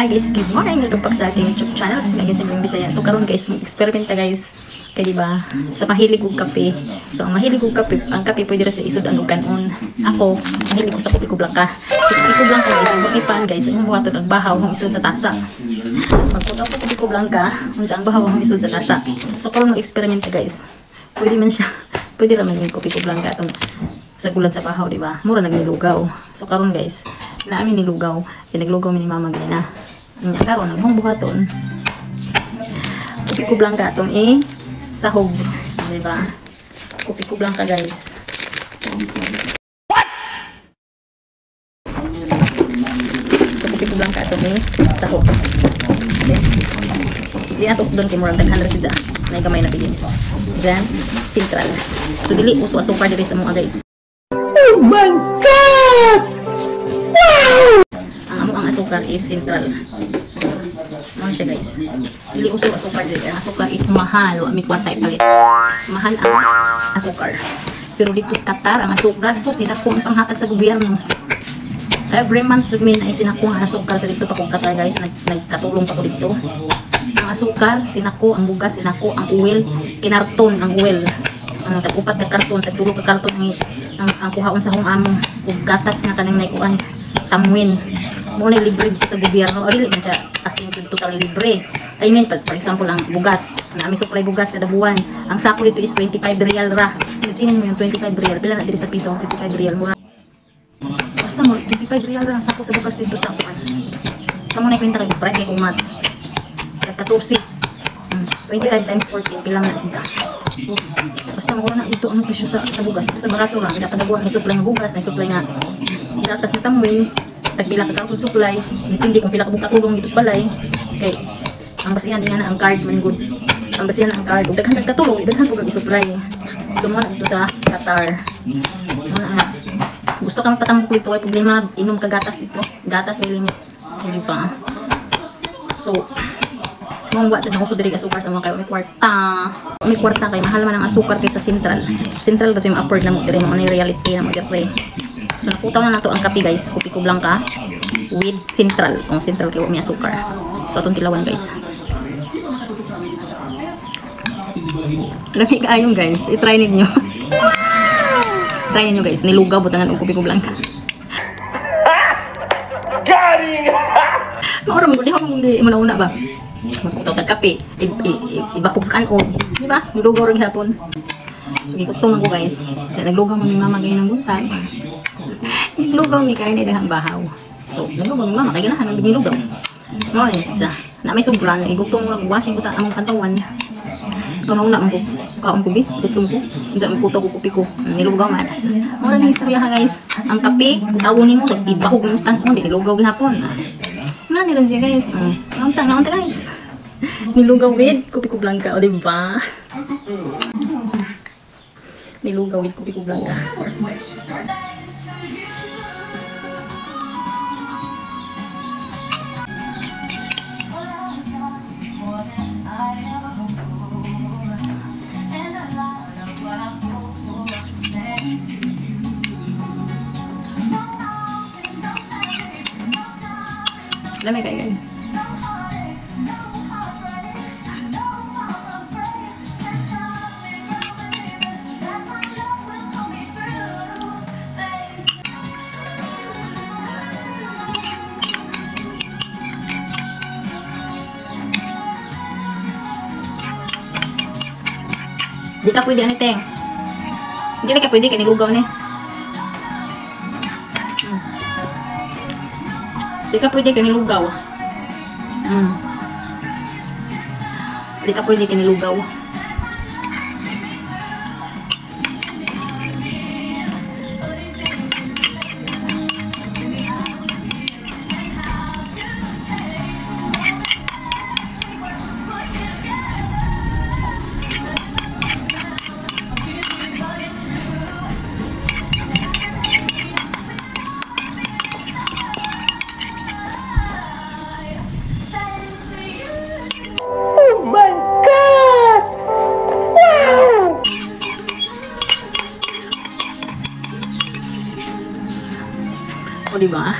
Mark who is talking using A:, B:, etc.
A: Hi guys, good morning. Welcome back sa ating YouTube channel. It's Megan sa Bisaya. So karon guys, mag-experiment ta guys. Kay di ba sa mahilig og kape. So ang mahilig og kape, ang kape pwede ra sa isod ang kanon. Ako, mahilig ko sa Kopiko Blanca. So Kopiko Blanca guys, ang ipan guys, ang buhaton ang bahaw ang isod sa tasa. Pagpunta ko Kopiko Blanca, unsa ang bahaw ang isod sa tasa. So karon mag-experiment ta guys. Pwede man siya. Pwede ra man yung Kopiko Blanca atong sa gulan sa bahaw, di ba? Mura nagnilugaw. So karon guys, naami nilugaw. Pinaglugaw mi ni mama ganina. Nya karon ang buhaton. Kopiko Blanca atong sahog, di ba? Kopiko Blanca guys. What? So Kopiko Blanca atong sahog. Okay. Di ato doon kay murag daghan ra siya. Nay gamay na bilin. Then Central. So dili uso asukar diri sa mga guys.
B: Oh my God! Wow!
A: Ang amo ang asukar is Central. So, ano siya guys? Dili uso asukar dili. Ang asukar is mahal. Wa mi kwarta ipalit. Mahal ang asukar. Pero dito sa Qatar, ang asukar, so sinako ang panghatag sa gobyerno. Every month jud mi na sinako ang asukar sa dito pa kong Qatar guys. Nagkatulong pa ko dito. Ang asukar, sinako ang bugas, sinako ang oil, kinarton ang oil. Ang tag-upat ka karton, tag-tulo ka karton ang kuhaon sa hong amo ug gatas nga kanang naikuan tamwin. Mo na libre dito sa gobyerno. O dili man siya as in totally libre. I mean, for example, ang bugas, nami supply bugas kada buwan. Ang sako dito is 25 real ra. Imagine mo yung 25 real, pila na diri sa piso ang 25 real mura. Basta mo 25 real ra ang sako sa bugas dito sa kuan. Sa mo na kwenta kay price kay umat. Tag 14. 25 times 14 pila man na siya. Basta mura na dito ang presyo sa bugas. Basta barato ra. Kada buwan may supply nga bugas, may supply nga gatas na tamwin. Tagpila ka karton supply, depende kung pila ka buka tulong dito sa balay. Kay ang basihan nga na ang card man good. Ang basihan ang card ug daghan kag katulong, daghan pud kag i-supply. So mo na dito sa Qatar. Mo na nga. Gusto ka magpatambok dito ay problema, inom ka gatas dito. Gatas may limit. Hindi pa. So mong wa jud ang uso diri asukar sa mga kayo may kwarta. May kwarta kay mahal man ang asukar kaysa Central. Central kasi yung afford na mo diri mo ni reality na mo diri. So nakutaw na nato ang kape guys, Kopiko Blanca with Central. Kung Central kay wa may asukar. So atong tilawan guys. Lami kaayong guys, i-try ninyo. Try ninyo guys, nilugaw butangan og Kopiko Blanca.
B: Got him!
A: Maura mo di ako muna-una ba. Magkutaw tag kape, ibakog sa kanon, di ba? Nilugaw ra gihapon. So gigutom ako guys. Kaya naglugaw man mi mama ganyan ng buntag. Naglugaw mi kay ni daghang bahaw. So naglugaw mi mama kay ganahan ang nilugaw. Mao ni siya. Na may sobra na igutom mo washing ko sa among kantawan. So nauna man ko kaon ko bi, gutom ko. Unsa man kutaw ko kopi ko. Nilugaw man. Mao ra nang istorya ha guys. Ang kape, kutawon nimo ibahog mo sa kanon, nilugaw gihapon. Nga nila siya guys. Ngaunta, ngaunta guys. Nilugaw with Kopiko Blanca, o diba? Nilugaw with Kopiko Blanca. Lamay kayo guys. Di ka pwede, aniteng. Hindi ka pwede, kaya nilugaw ni. Di ka pwede, kaya nilugaw. Di ka pwede, kaya nilugaw. O, diba?